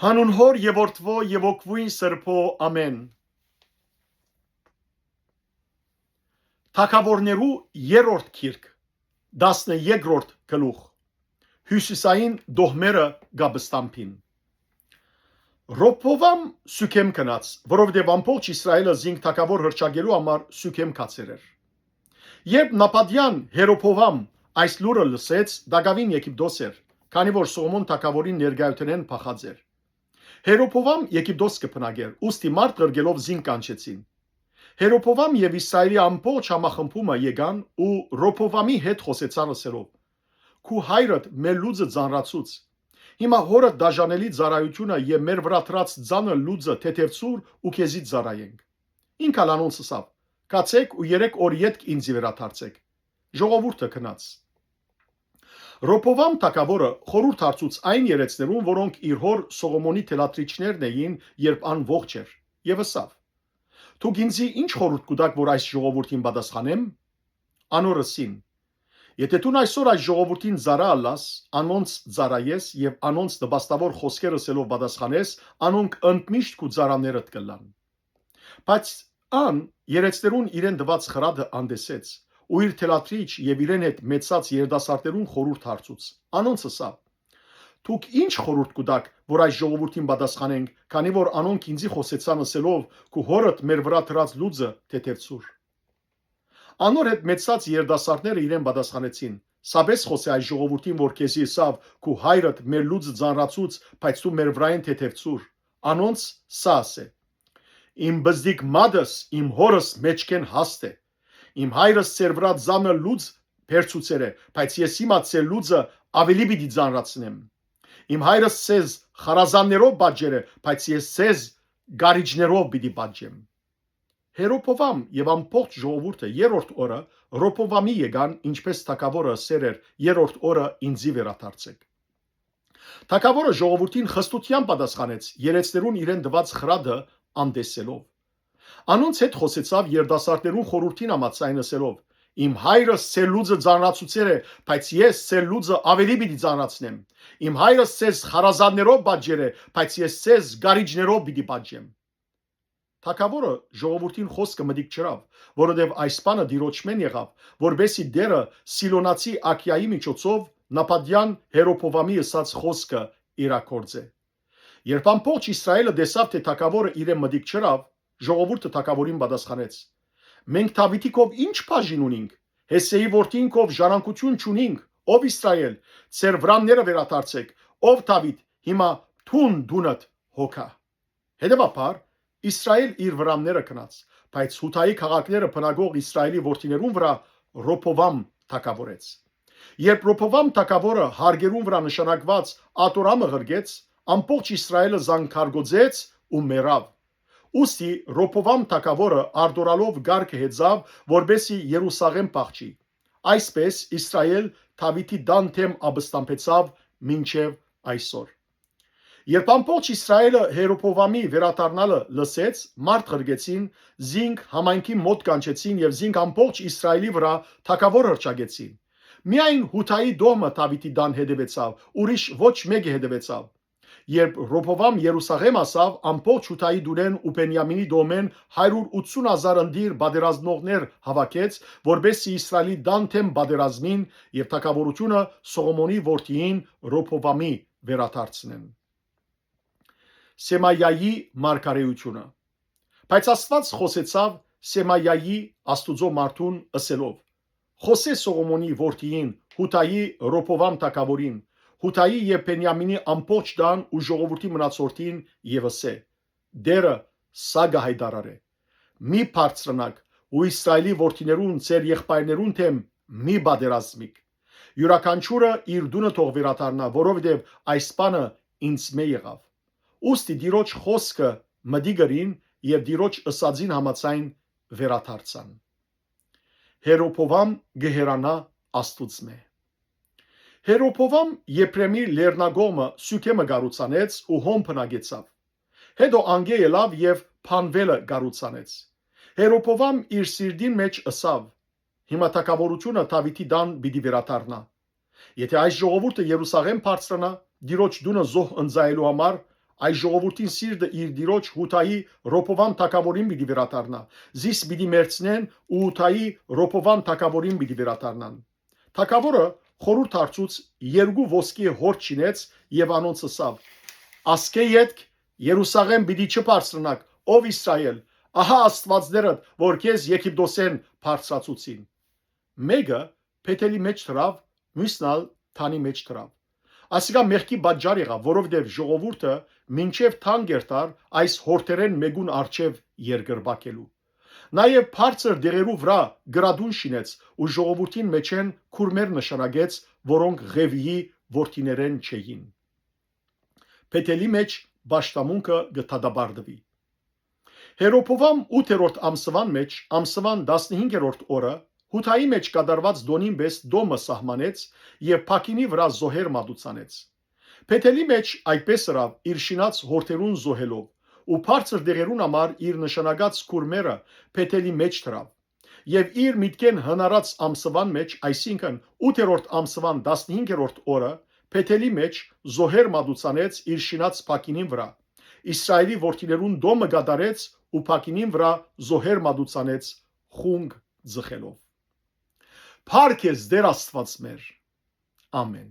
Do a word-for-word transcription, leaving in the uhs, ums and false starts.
Հանուն Հօր եւ Որդւոյ եւ Հոգւոյն Սրբոյ, ամէն։ Թագաւորներու երրորդ գիրք, տասներկրորդ գլուխ, հիւսիսային տոհմերը կ'ապստամբին։ Ռոբովամ Սիւքեմ գնաց, որովհետեւ ամբողջ Իսրայէլը զինք թագաւոր հռչակելու համար Սիւքեմ գացեր էր։ Երբ Նապատեան Հերոբովամ այս լուրը լսեց, տակաւին Եգիպտոս էր, քանի որ Սողոմոն թագաւորին ներկայութենէն փախած էր։ Հերոբովամ Եգիպտոս կը բնակէր, ուստի մարդ ղրկելով զինք կանչեցին։ Հերոբովամ եւ Իսրայէլի ամբողջ համախմբումը եկան ու Ռոբովամի հետ խօսեցան, ըսելով. «Քու հայրդ մեր լուծը ծանրացուց։ Հիմա հօրդ դաժանելի ծառայութիւնը եւ մեր վրայ դրած ծանր լուծը թեթեւցուր ու քեզի ծառայենք»։ Ինք ալ անոնց ըսաւ. «Գացէք ու երեք օր ետք ինծի վերադարձէք»։ Ժողովուրդը գնաց։ Ռոբովամ թագաւորը խորհուրդ հարցուց այն երեցներուն, որոնք իր հօր Սողոմոնի թելադրիչներն էին, երբ ան ողջ էր, եւ ըսաւ. «Դուք ինծի ի՞նչ խորհուրդ կու տաք, որ այս ժողովուրդին պատասխանեմ»։ Անոր ըսին. «Եթէ դուն այսօր այս ժողովուրդին ծառայ ըլլաս, անոնց ծառայես եւ անոնց նպաստաւոր խօսքեր ըսելով պատասխանես, անոնք ընդմիշտ քու ծառաներդ կ'ըլլան»։ Բայց ան երեցներուն իրեն տուած խրատը անտեսեց ու իր թելադրիչ եւ իրեն հետ մեծած երիտասարդներուն խորհուրդ հարցուց։ Անոնց ըսաւ. «Դուք ի՞նչ խորհուրդ կու տաք, որ այս ժողովուրդին պատասխանենք, քանի որ անոնք ինծի խօսեցան, ըսելով. "Քու հօրդ մեր վրայ դրած լուծը թեթեւցուր"»։ Անոր հետ մեծած երիտասարդները իրեն պատասխանեցին. «Սա պէս խօսէ այս ժողովուրդին, որ քեզի ըսաւ. "Քու հայրդ մեր լուծը ծանրացուց, բայց դու մեր վրայէն թեթեւցուր"»։ Անոնց սա ասէ. "Իմ բզդիկ մատս իմ հօրս մէջքէն հաստ է։ Իմ հայրս ձեր վրայ ծանր լուծ բերցուցեր է, բայց ես հիմա ձեր լուծը աւելի պիտի ծանրացնեմ։ Իմ հայրս ձեզ խարազաններով պատժեր է, բայց ես ձեզ գարիջներով պիտի պատժեմ"։ Հերոբովամ եւ ամբողջ ժողովուրդը երրորդ օրը Ռոբովամի եկան, ինչպէս թագաւորը ըսեր էր. "Երրորդ օրը ինծի վերադարձէք"։ Թագաւորը ժողովուրդին խստութեամբ պատասխանեց, երեցներուն իրեն տուած խրատը անտեսելով։ Անոնց հետ խօսեցաւ երիտասարդներուն խորհուրդին համաձայն, ըսելով. "Իմ հայրս ձեր լուծը ծանրացուցեր է, բայց ես ձեր լուծը աւելի պիտի ծանրացնեմ։ Իմ հայրս ձեզ խարազաններով պատժեր է, բայց ես ձեզ գարիջներով պիտի պատժեմ"։ Թագաւորը ժողովուրդին խօսքը մտիկ չըրաւ, որովհետեւ այս բանը Տիրոջմէն եղաւ, որպէսզի Տէրը Սիլոնացի Աքիայի միջոցով Նապատեան Հերոբովամի ըսած խօսքը իրագործէ։ Երբ ամբողջ Իսրայէլը տեսաւ, թէ թագաւորը իրեն մտիկ չըրաւ, ժողովուրդը թագաւորին պատասխանեց. "Մենք Դաւիթի քով ի՞նչ բաժին ունինք։ Յեսսէի որդին քով ժառանգութիւն չունինք, ով Իսրայէլ, ձեր վրանները վերադարձէք, ով Դաւիթ, հիմա դուն դունդ հոգայ"։ Հետեւաբար, Իսրայէլ իր վրանները գնաց, բայց Յուդայի քաղաքները բնակող Իսրայէլի որդիներուն վրայ Ռոբովամ թագաւորեց։ Երբ Ռոբովամ թագաւորը հարկերուն վրայ նշանակուած Ադորամը ղրկեց, ամբողջ Իսրայէլը զանգարգոծեց ու մեռաւ։ Ուստի Ռոբովամ թագաւորը արտորալով կարգը հեծաւ, որպէսզի Երուսաղէմ փախչի։ Այսպէս Իսրայէլ Դաւիթի տան դէմ ապստամբեցաւ մինչեւ այսօր։ Երբ ամբողջ Իսրայէլը Հերոբովամի վերադառնալը լսեց, մարդ ղրկեցին, զինք համայնքին մօտ կանչեցին եւ զինք ամբողջ Իսրայէլի վրայ թագաւոր հռչակեցին։ Միայն Յուդայի տոհմը Դաւիթի տան հետեւեցաւ, ուրիշ ոչ մէկը հետեւեցաւ։ Երբ Ռոբովամ Երուսաղէմ հասաւ, ամբողջ Յուդայի տունէն ու Բենիամինի տոհմէն հարիւր ութսուն հազար ընտիր պատերազմողներ հաւաքեց, որպէս զի Իսրայէլի տան դէմ պատերազմին եւ թագաւորութիւնը Սողոմոնի որդիին Ռոբովամի վերադարձնեն։ Սեմայայի մարգարէութիւնը։ Բայց Աստուած խօսեցաւ Սեմայայի, Աստուծոյ մարդուն, ըսելով. "Խօսէ Սողոմոնի որդիին, Յուդայի Ռոբովամ թագաւորին, Յուդայի եւ Բենիամինի ամբողջ տան ու ժողովուրդի մնացորդին եւ ըսէ. Տէրը սա կը յայտարարէ. "Մի բարձրանաք ու Իսրայէլի որդիներուն, ձեր եղբայրներուն դէմ մի պատերազմիք։ Իւրաքանչիւրը իր տունը թող վերադառնայ, որովհետեւ այս բանը ինձմէ եղաւ"։ Ուստի Տիրոջ խօսքը մտիկ ըրին եւ Տիրոջ ըսածին համաձայն վերադարձան։ Հերոբովամ կը հեռանայ Աստուծմէ։ Հերոբովամ Եփրեմի լեռնակողմը Սիւքեմը կառուցանեց ու հոն բնակեցաւ։ Հետո անկէ ելաւ եւ Փանվելը կառուցանեց։ Հերոբովամ իր սիրտին մէջ ըսաւ. "Հիմա թագաւորութիւնը Դաւիթի տան պիտի վերադառնայ։ Եթէ այս ժողովուրդը Երուսաղէմ բարձրանայ, Տիրոջ տունը զոհ ընծայելու համար, այս ժողովուրդին սիրտը իր տիրոջ Յուդայի Ռոբովամ թագաւորին պիտի վերադառնայ։ Զիս պիտի մեռցնեն ու Յուդայի Ռոբովամ թագաւորին պիտի վերադառնան։ Թագաւորը խորհուրդ հարցուց, երկու ոսկի հորդ շինեց եւ անոնց ըսաւ. «Ասկէ ետք Երուսաղէմ պիտի չբարձրանաք, ով Իսրայէլ, ահա աստուածներդ, որ քեզ Եգիպտոսէն բարձրացուցին»։ Մէկը Բեթելի մէջ դրաւ, միւսն ալ Դանի մէջ դրաւ։ Ասիկա մեղքի պատճառ եղաւ, որովհետեւ ժողովուրդը մինչեւ Դան կ'երթար այս հորդերէն մէկուն առջեւ երկրպագելու։ Նաեւ բարձր դեղերու վրայ կրատուն շինեց ու ժողովուրդին մէջէն քուրմեր նշանակեց, որոնք Ղեւիի որդիներէն չէին։ Բեթելի մէջ պաշտամունքը կը դատապարտուի։ Հերոբովամ ութերորդ ամսուան մէջ, ամսուան տասնհինգերորդ օրը, Յուդայի մէջ կատարուած տօնին պէս տոմը սահմանեց եւ Փագինի վրայ զոհեր մատուցանեց։ Բեթելի մէջ այդպէս ըրաւ իր շինած հորդերուն զոհելով ու բարձր դեղերուն համար իր նշանակած քուրմերը Բեթելի մէջ դրաւ։ Եւ իր միտքէն հնարած ամսուան մէջ, այսինքն ութերորդ ամսուան տասնհինգերորդ օրը, Բեթելի մէջ զոհեր մատուցանեց իր շինած Փագինին վրայ։ Իսրայէլի որդիներուն տոմը կատարեց ու Փագինին վրայ զոհեր մատուցանեց խունկ ձգելով։ Փառք ես, Տէր Աստուած մեր։ Ամէն։